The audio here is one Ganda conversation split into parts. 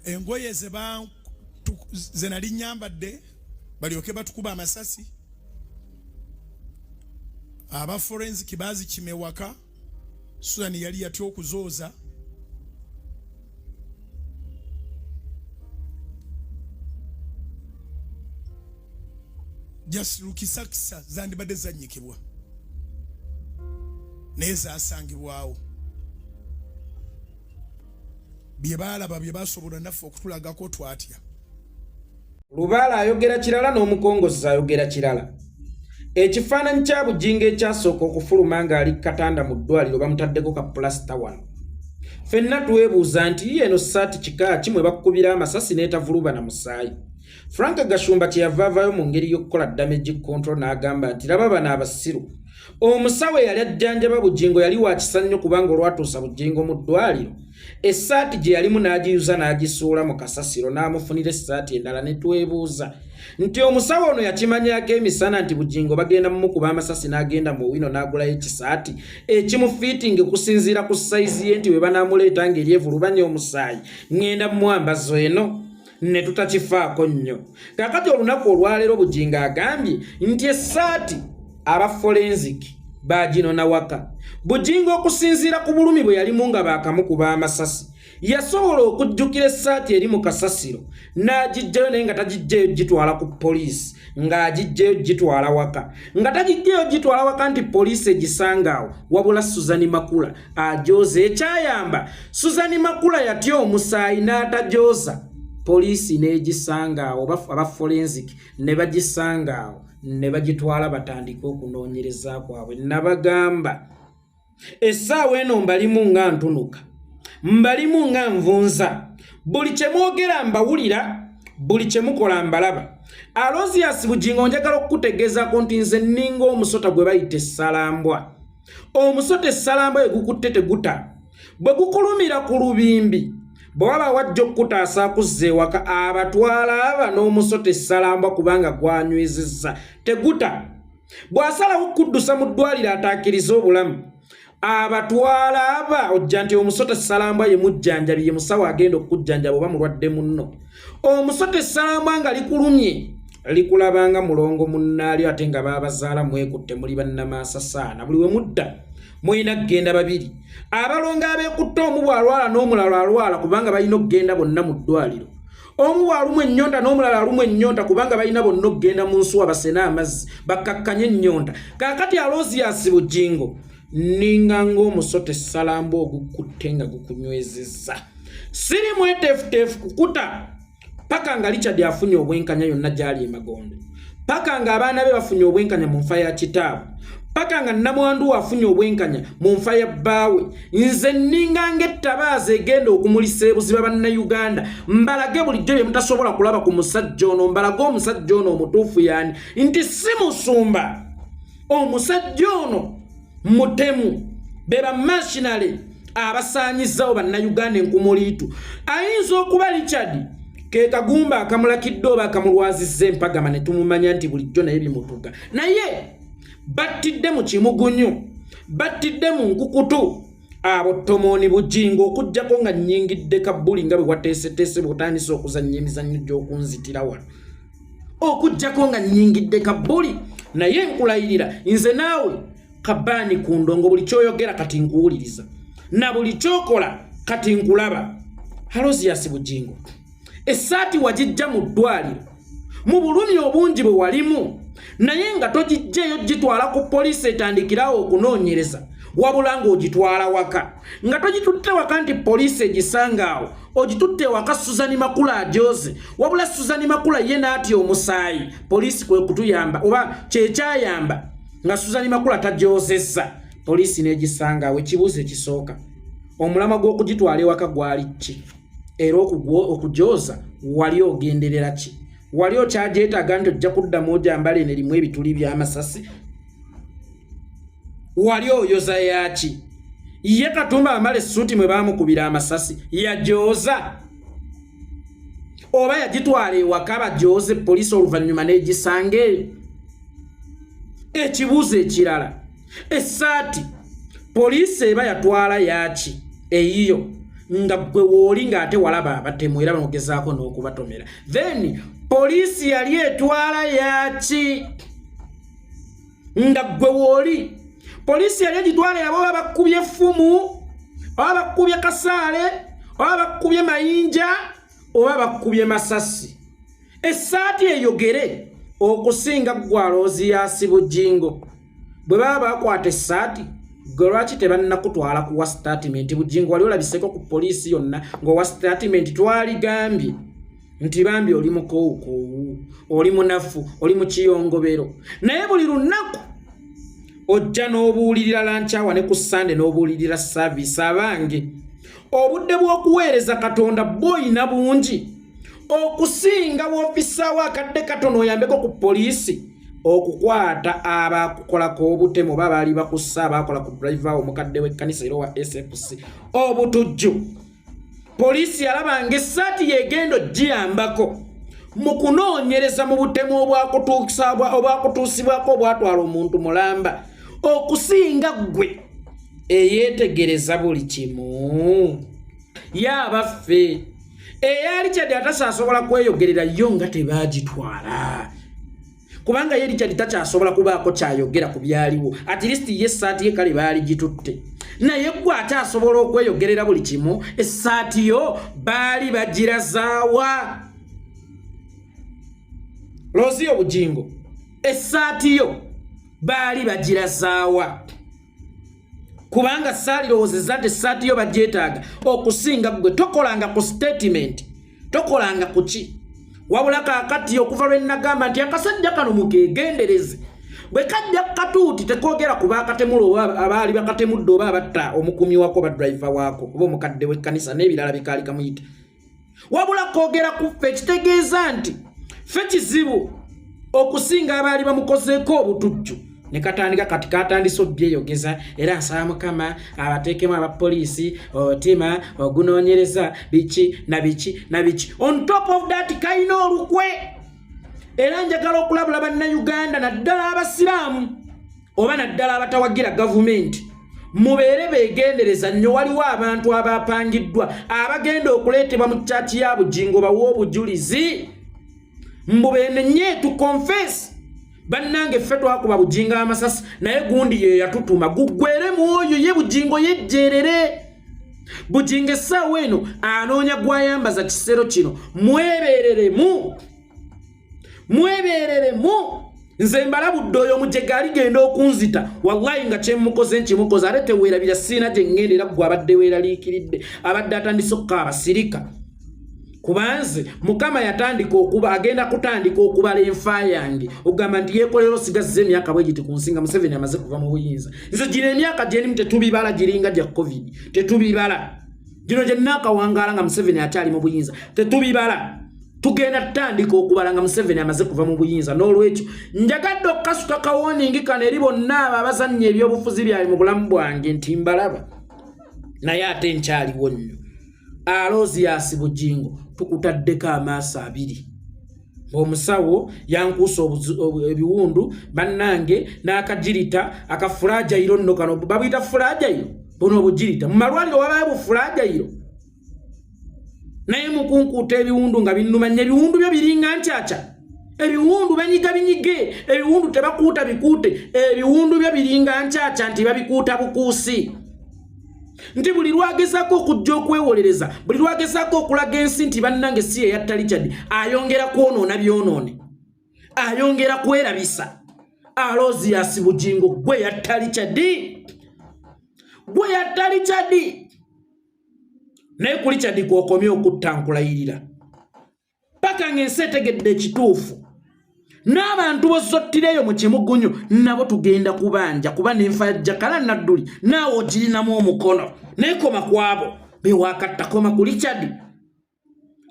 Engoye ze nali nyambadde balyoke batukuba amasasi, aba forensic bazikima ewaka. Susan yali yatya okuzooza. Just lukisakisa zandibadde zannyikibwa, naye zasangibwawo. Bye baalaba bye basobola naffe okutulagako, twatya. Lubaale ayogera kirala n'omukongozzi ayogera kirala. Ekifaananyi kya Bugingo ekyasooka okufuluma ng'ali ku katanda mu ddwaliro bamutaddeko ka pulasita wano. Ffenna twebuuza nti ye eno ssaati kika ki mwe bakukubira amasasi n'etavuluba na musaayi. Frank Gashumba kye yava avaayo mu ngeri y'okukola damage control n'agamba nti laba bano abasiru. Omusawo eyali ajjanjaba Bugingo yali wa kisa nnyo kubanga olwatuusa Bugingo mu ddwaliro essaati gye yalimu n'agiyuza n'agisuula mu kasasiro n'amufunira essaati endala ne twebuuza nti omusawo ono yakimanyaako emisana nti Bugingo bagenda mumukuba amasasi n'agenda mu wino n'agulayo ekisaati ekimufiitinga okusinziira ku sayizi ye nti bwe banaamuleeta ng'eri evulubanya omusaayi ŋŋenda mumwambazo eno ne tutakifaako nnyo. Kaakati olunaku olwaleero Bugingo agambye nti essaati aba forensic baaginona waka. Bugingo okusinziira ku bulumi bwe yalimu nga baakamukuba amasasi yasobola okujjukira essaati eri mu kasasiro n'agiggyayo naye nga tagiggyayo gitwala ku poliisi, ng'agiggyayo gitwala waka, nga tagiggyayo gitwala waka nti poliisi egisanga awo, wabula Suzani Makula ajoza. Ekyayamba Suzani Makula yatya omusaayi n'atajoza, poliisi n'egisanga awo, aba forensic ne bagisanga awo ne bagitwala batandike okunoonyereza kwabwe. Nabagamba essaawa eno mbalimu nga ntunuka, mbalimu nga nvunza, buli kye mwogera mbawulira, buli kye mukola mbalaba. Alozias Bugingo, njagala okukutegeezako nti nze nninga omusota gwe bayita essalambwa. Omusota essalambwa egukutte teguta, bwe gukulumira ku lubimbi bwe waba wajja okukutaasa akuzza ewaka abatwala aba n'omusota essalambwa kubanga gwanywezezza teguta. Bw'asalawo okukuddusa mu ddwaliro ataakirize obulamu abatwala aba ojja nti omusota essalambwa ye mujjanjabi, ye musawo agenda okukujjanjaba oba mulwadde munno. Omusota essalambwa nga likulumye likulabanga mulongo munnaalyo ate nga baabazaala mwekutte muli bannamaasasaana, buli we mudda mulina kugenda babiri. Abalongo abeekutte omu bw'alwala n'omulala alwala kubanga balina okugenda bonna mu ddwaliro. Omu bw'alumwa ennyonta n'omulala alumwa ennyonta kubanga balina bonna okugenda mu nsuwa basene amazzi bakkakkanye ennyonta. Kaakati Aloziasi Bugingo, nninga ng'omusota essalambwa ogukutte nga gukunywezezza. Siri mweteefuteefu kukuta paka nga Richard afunye obwenkanya yonna gy'ali emagombe, paka nga abaana be bafunye obwenkanya mu nfa ya kitaabwe, paka nga nnamwandu afunye obwenkanya mu nfa ya bbaawe. Nze nninga ng'ettabaaza egenda okumulisa ebuziba bannayuganda, mbalage bulijjo bye mutasobola kulaba ku musajja ono, mbalage omusajja ono omutuufu yaani, nti si musumba, omusajja ono mutemu. Be bamashinale abasaanyizzawo bannayuganda enkumuliitu. Ayinza okuba Richard ke kagumba akamulakidde oba akamulwazizza empagama ne tumumanya nti bulijjo naye bimutuga, naye battidde mu kimugunyu, battidde mu nkukutu abo Tomooni Bugingo, okuggyako nga nnyingidde kabbuli nga bwe wateeseteese bw'otandise okuzannya emizannyo gy'okunzitira wano, okuggyako nga nnyingidde kabbuli, naye nkulayirira nze naawe kabaani ku ndongo, buli kyoyogera kati nkuwuliriza na buli kyokola kati nkulaba. Alozias Bugingo, essaati wagijja mu ddwaliro mu bulumi obungi bwe walimu, naye nga togiggyeeyo gitwala ku poliisi etandikirawo okunoonyereza, wabula ng'ogitwala waka, nga togitutte waka nti poliisi egisanga awo, ogitutte ewaka Suzani Makula ajoze, wabula Suzani Makula ye n'atya omusaayi, poliisi kwe kutuyamba oba kyekyayamba nga Suzani Makula tajozezza, poliisi n'egisanga awo. Ekibuuzo ekisooka, omulamwa gw'okugitwala ewaka gwali ki? Era okujoza wali ogenderera ki? Wali okyagyetaaga nti ojja kuddamu ogyambala eno erimu ebituli by'amasasi? Wali oyoza yaki? Ye Katumba amala essuuti mwe baamukubira amasasi yajoza oba yagitwala ewaka bajoze poliisi oluvannyuma n'egisanga eyo? Ekibuuzo ekirala, essaati poliisi eba yatwala yaki eyiyo Nga ggwe wooli ng'ate walaba abatemu era banogezaako n'okubatomera, then poliisi yali etwala yaki? Nga ggwe wooli, poliisi yali egitwala yabo oba bakubye effumu, oba bakubye kasaale, oba bakubye mayinja, oba bakubye masasi, essaati eyogere okusinga ggwe Aloysius Bujingo. Bwe baba bakwata essaati, gwe lwaki tebannakutwala kuwa statement? Bujingo, wali olabiseko ku poliisi yonna ng'owa statement? Twaligambye nti bambi oli mukoowukoowu, oli munafu, oli mu kiyongobero, naye buli lunaku ojja n'obuulirira lankyawa ne ku Sande n'obuulirira service. Abange, obudde bw'okuweereza Katonda bw'oyina bungi okusinga w'ofisaawo akadde katono oyambeko ku poliisi okukwata abakukolako obutemu oba abaali bakussa, abakola ku driver, omukadde w'ekkanisa era owa SFC obutujju. Poliisi yalabanga essaati yegenda ogiyambako mu kunoonyereza mu butemu obwakutuusibwako obwatwala omuntu mulamba okusinga ggwe eyeetegereza buli kimu. Ye abaffe, eya Richard atasaasobola kweyogerera yo nga tebaagitwala, kubanga ye Richard takyasobola kubaako kyayogera ku byaliwo. At least ye essaati ye kale baali gitutte, naye gwe ate asobola okweyogerera buli kimu, essaati yo baali bagirazaawa? Looziyo Bujingo, essaati yo baali bagirazaawa? Kubanga saalirowoozezza nti essaati yo bagyetaaga okusinga ggwe. Tokolanga ku statement, tokolanga ku ki. Wabula kaakati okuva lwe nagamba nti akasajja kano mukeegendereze, bwe kajja katuuti tekoogera ku baakatemula oba abaali bakatemudde oba abatta omukumi wako oba driver waako oba omukadde w'ekkanisa n'ebirala bikaali kamuyita, wabula kwogera ku ffe, ekitegeeza nti ffe kizibu okusinga abaali bamukozeeko obutujju. Ne katandika kati, katandise obyeyogeza. Era nsaba Mukama abateekemu abapoliisi otima ogunoonyereza biki na biki na biki. On top of that, kalina olukwe. Era njagala okulabula Bannayuganda, naddala Abasiraamu oba naddala abatawagira gavumenti, mubeere beegendereza nnyo. Waliwo abantu abapangiddwa abagenda okuleetebwa mu kyaki ya Bugingo bawe obujulizi mbu benenye to confess, "Bannange, ffe twakuba Bugingo amasasi, naye gundi ye yatutuma." Guggwere mu oyo ye Bugingo yejjeerere. Bugingo essaawa eno anoonya gwayambaza kisero kino. Mwebeereremu, mwebeereremu. Nze mbalabudde, oyo omujega aligenda okunzita, wallahi nga kyemukoze nkimukoze. Ate teweerabira, siina gye ŋŋenda. Era gwe abadde weeraliikiridde, abadde atandise okukaaba, sirika, kubanze Mukama yatandika okuba agenda kutandika okubala enfa yange, okugamba nti yeekolera osigazza emyaka bwe giti ku nsi nga Museveni amaze kuva mu buyinza. Nze gino emyaka gyenimu tetubibala, giringa gya COVID, tetubibala. Gino gye nnaakawangaala nga Museveni akyali mu buyinza tetubibala. Tugenda tutandika okubala nga Museveni amaze kuva mu buyinza. N'olwekyo njagadde okukasuka ka warning kano eri bonna abo abazannya ebyobufuzi byali mu bulamu bwange nti mbalaba, naye ate nkyaliwo nnyo. Aloysius Bujingo, tukutaddeko amaaso abiri. Omusawo yankuusa ebiwundu, bannange, n'akagirita akafulajayiro nno kano babuyita fulajayiro, buno obugirita mu malwaliro wabayo bufulajayiro, naye mukunkuuta ebiwundu nga binnuma nnyo. Ebiwundu byo biringa nkyakya, ebiwundu banyiga binyige, ebiwundu tebakuuta bikuute, ebiwundu byo biringa nkyakya nti babikuuta bukuusi, nti buli lwagezaako okujja okwewolereza, buli lwagezaako okulaga ensi nti bannange si yeyatta Richard, ayongera kwonoona byonoone, ayongera kwerabisa. Aloysius Bugingo, gwe yatta Richard, gwe yatta Richard, naye ku Richard kwokomye okutta, nkulayirira paka ng'ensi etegedde ekituufu. N'abantu bozottireyo mu kimugunyu nabo tugenda kubanja, kuba nenfa Jakana Nadduli naawe ogirinamu omukono. Naye koma ku abo bewakatta, koma ku Richard.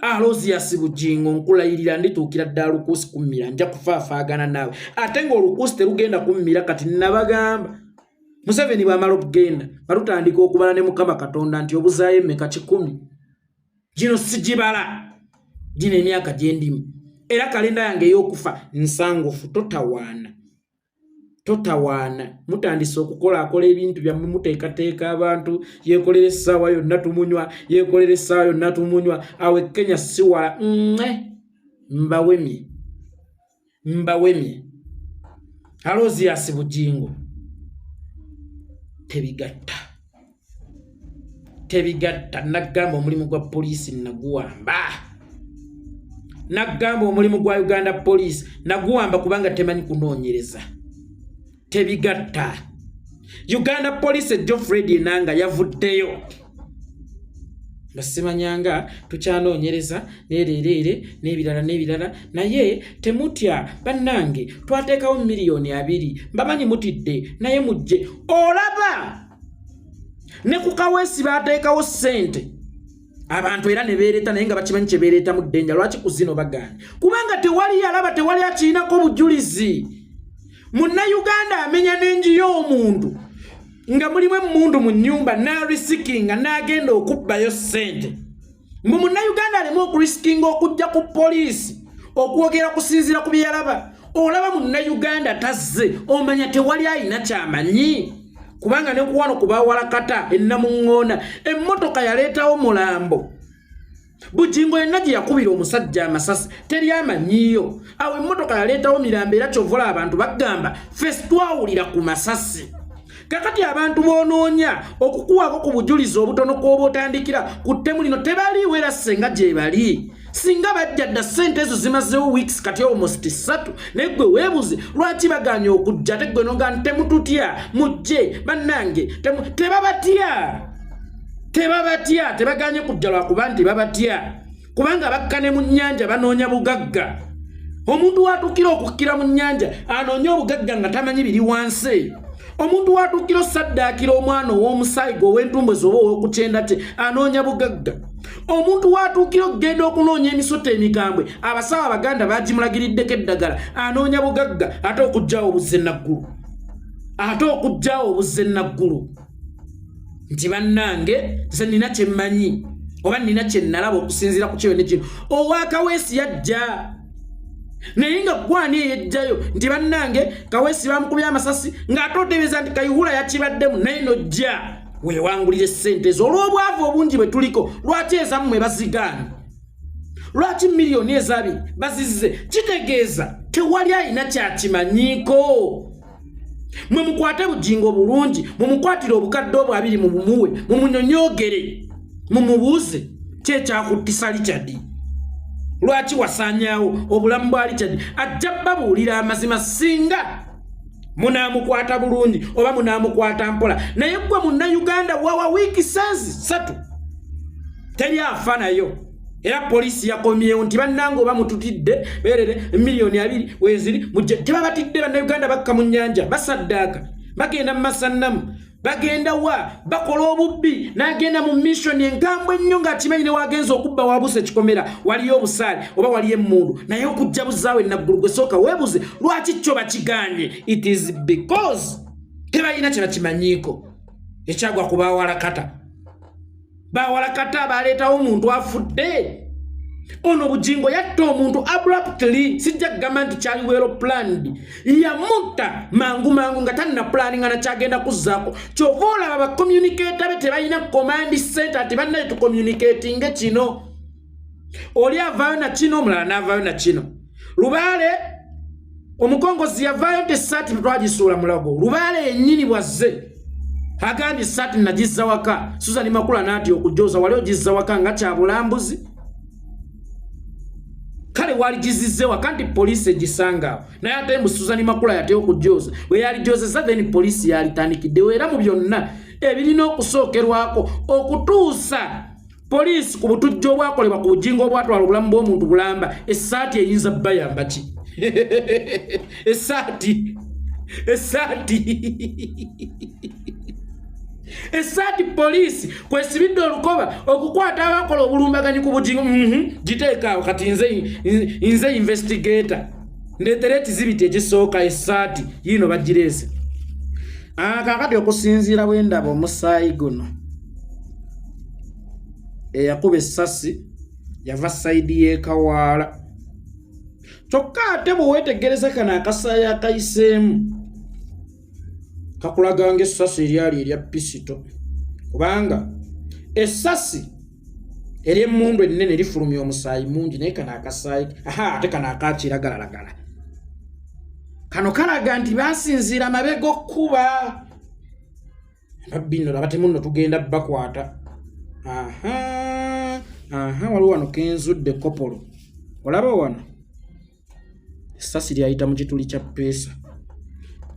Aloysius Bugingo, nkulayirira ndituukira ddala lukuusi kummira, nja kufaafaagana naawe, ate ng'olukuusi terugenda kummira. Kati nabagamba, Museveni bw'amala okugenda nga tutandika okubala ne Mukama Katonda nti obuzaayo emmeka? 100. Gino sigibala, gino emyaka gyendimu, era kalenda yange ey'okufa nsangufu. Totawaana. Totawaana, mutandise okukolaakola ebintu byammwe, muteekateeka abantu. Yeekolera essaawa yonna tumunywa, yeekolera essaawa yonna tumunywa. Awo e Kenya si wala. Mwe mbawemye, mbawemye. Aloziasi Bugingo, tebigatta, tebigatta. Naggamba omulimu gwa poliisi naguwamba, naggamba omulimu gwa Uganda Poliisi naguwamba, kubanga temanyi kunoonyereza. Tebigatta. Uganda Police, Geoffred Enanga yavuddeyo nga simanyanga tukyanoonyereza neereereere n'ebirala n'ebirala, naye temutya bannange, twateekawo 20 miliyoni. Mbamanyi mutidde, naye mujje. Olaba ne ku Kaweesi baateekawo ssente, abantu era ne beereeta, naye nga bakimanyi kye beereetamu ddenja. Lwaki ku zino bagaanye? Kubanga tewali yalaba, tewali akiinako bujulizi. Munnayuganda amenya n'enju y'omuntu nga mulimu emmundu mu nnyumba, n'arisikinga n'agenda okubbayo ssente. Mbu munnayuganda aleme okurisikinga okujja ku poliisi okwogera kusinziira ku bye yalaba. Olaba munnayuganda tazze, omanya tewali ayina kyamanyi, kubanga ne kuwano kubawalakata ennamuŋŋoona emmotoka yaleetawo mulambo Bugingo yenna gye yakubira omusajja amasasi, teri amanyiiyo. Awo emmotoka yaleetawo mirambo, era kyovola abantu bagamba ffe twawulira ku masasi. Kakati abantu boonoonya okukuwaako ku bujulizi obutono kw'oba otandikira ku ttemu lino tebaliiwo, era senga gye bali, singa bajja dda. Ssente ezo zimazeewo weeks kati almost 3, naye gwe weebuze lwaki baganye okujja. Ate gwe noga nti temututya, mujje bannange. Tebabatya, tebabatya, tebaganye kujja lwakuba nti babatya, kubanga bakka ne mu nnyanja banoonya bugagga. Omuntu watuukira okukkira mu nnyanja anoonye obugagga nga tamanyi biri wansi eyo. Omuntu watuukira osaddaakira omwana ow'omusaayi gwe, ow'entumbwezi oba ow'okukyenda kye, anoonya bugagga. Omuntu watuukira okugenda okunoonya emisota emikambwe, abasawo abaganda bagimulagiriddeko eddagala, anoonya bugagga. Ate okuggyawo obuzze naggulu, ate okuggyawo obuzze naggulu nti bannange nze nina kyemmanyi oba nina kyenalaba okusinziira ku kyo ne kino. Owakaweesi yajja, naye nga gwani eyejjayo nti bannange Kaweesi bamukubye amasasi, ng'ate otebeeza nti Kayihura yakibaddemu, naye nojja weewangulira essente ezo olw'obwavu obungi bwe tuliko. Lwaki ezammwe bazigaanye? Lwaki 2 miliyoni bazizze? Kitegeeza tewali alina kyakimanyiiko. Mwe mukwate Bugingo bulungi, mumukwatire obukadde obwo 20 mubumuwe, mumunyonyogere, mumubuuze kyekyakuttisa Richard, lwaki wasaanyaawo obulamu bwa Richard. Ajja babuulira amazima singa munaamukwata bulungi oba munaamukwata mpola. Naye gwe Munnayuganda, wawa wiiki 3 teri afa nayo, era poliisi yakomyewo nti bannange oba mututidde beerere, 20 miliyoni weziri, mujje. Tebabatidde. Bannayuganda bakka mu nnyanja, basaddaaka, bagenda mu masannamu, bagenda wa, bakola obubbi, n'agenda mu mission enkambwe ennyo ng'akimanyi ne wagenza okubba wabuusa ekikomera, waliyo obusaale oba waliyo emmundu, naye okujja buzaawo enaggulu. Gwe sooka weebuze lwaki kyo bakiganye. It is because tebalina kye bakimanyiiko. Ekyagwa ku bawalakata, bawalakata baleetawo omuntu afudde. Ono Bugingo yatta omuntu abruptly. Sijja kugamba nti kyali well planned, yamutta mangu mangu nga tanna planninga nakyagenda kuzzaako. Kyova olaba bacommunicator be tebalina command center nti bannaye tucommunicatinge kino. Oli avaayo na kino, omulala n'avaayo na kino. Lubaale omukongozi yavaayo nti essaati twagisuula mulago. Lubaale yennyini bwazze agambye essaati nagizza waka. Susan Makula naati okujoza wali ogizza waka nga kyabulambuzi, kale waligizizze waka nti poliisi egisangaawo, naye ate mbu Susan Makula yate okujoza bwe yalijozeza, then poliisi yalitandikiddewo. Era mu byonna ebirina okusookerwako okutuusa poliisi ku butujju obwakolebwa ku Bugingo obwatwala obulamu bw'omuntu bulamba, essaati eyinza bayamba ki? Essaati, essaati, essaati poliisi kwesibidde olukoba okukwata abakola obulumbaganyi ku Bugingo. Giteekaawo kati. Nze investigator, ndeetera ekizibiti ekisooka, essaati yiino bagireese. Kakati okusinziira bwe ndaba omusaayi guno, eyakuba essasi yava side y'ekawaala. Kyokka ate bwe weetegereza kano akasaayi akayiseemu, Kakulaga ng'essasi eryali erya pisito, kubanga essasi ery'emmundu ennene lifulumya omusaayi mungi, naye kano akasaayi, aha, ate kano akakiragalalagala kano kalaga nti basinziira mabega okkuba ababbi. Nno abatemu nno tugenda bakwata. Aha, aha, waliwo wano kenzudde kopolo. Olaba wano essasi lyayita mu kituli kya peesa,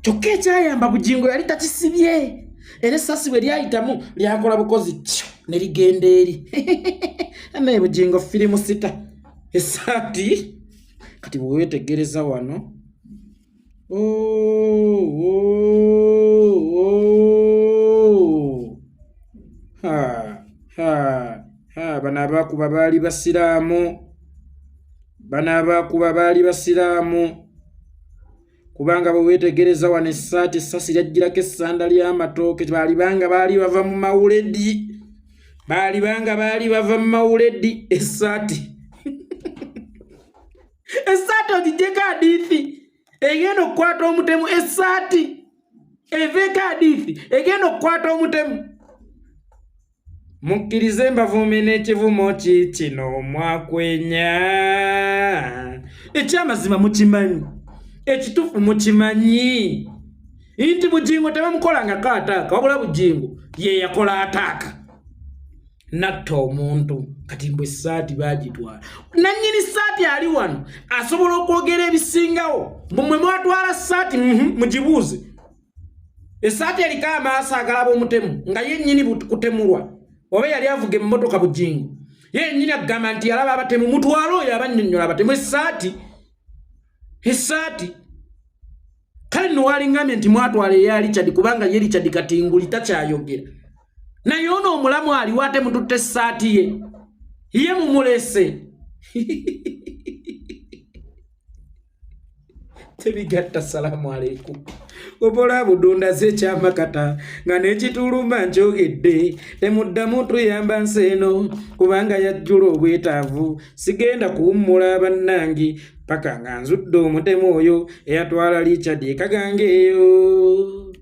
kyokka ekyayamba Bugingo yali takisibye, era essasi bwe lyayitamu lyakola bukozi tyo ne ligenda eri. Naye Bugingo firimu sita essaati. Kati bwe weetegereza wano, oh. Ha, ha, ha, bano abakuba baali basiraamu, bano abakuba baali basiraamu, kubanga bwe weetegereza wano essaati, essasi lyajjirako essanda ly'amatooke. Baali banga baali bava mu mawuledi, baali banga baali bava mu mawuledi. Essaati ogigyeko adiithi egenda okukwata omutemu, essaati eveeko adiithi egenda okukwata omutemu. Mukkirize mbavume n'ekivumo ki kino mwakwenya. Ekyamazima mukimanyi, ekituufu mukimanyi nti Bugingo tebamukolangako ataaka, wabula Bugingo ye yakola ataaka natta omuntu. Kati mbwe essaati bagitwala, nannyini saati ali wano asobola okwogera ebisingawo. Mbumwe mwatwala saati, mugibuuze. Essaati eriko amaaso agalaba omutemu nga ye nnyini kutemulwa, oba yali avuga emmotoka. Bugingo ye nnyini agamba nti yalaba abatemu. Mutwale oyo abannyonnyola abatemu. Essaati kale nno walingambye nti mwatwala eya Richard, kubanga ye Richard Katinguli takyayogera, naye ono omulamu aliwo, ate mututte essaati ye, ye mumulese. Tebigatta. Salaamu aleikum. Obola budunda zekyamakata nga n'ekitulumba nkyogedde. Temuddamu tuyamba nsi eno kubanga yajjula obwetaavu. Sigenda kuwummula bannange paka nga nzudde omutemu oyo eyatwala Richard ekagange eyo,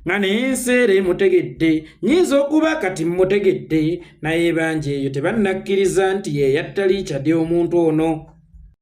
nga n'enseera emutegedde. Nyinza okuba kati mmutegedde, naye bangi eyo tebannakkiriza nti yeyatta Richard. Omuntu ono.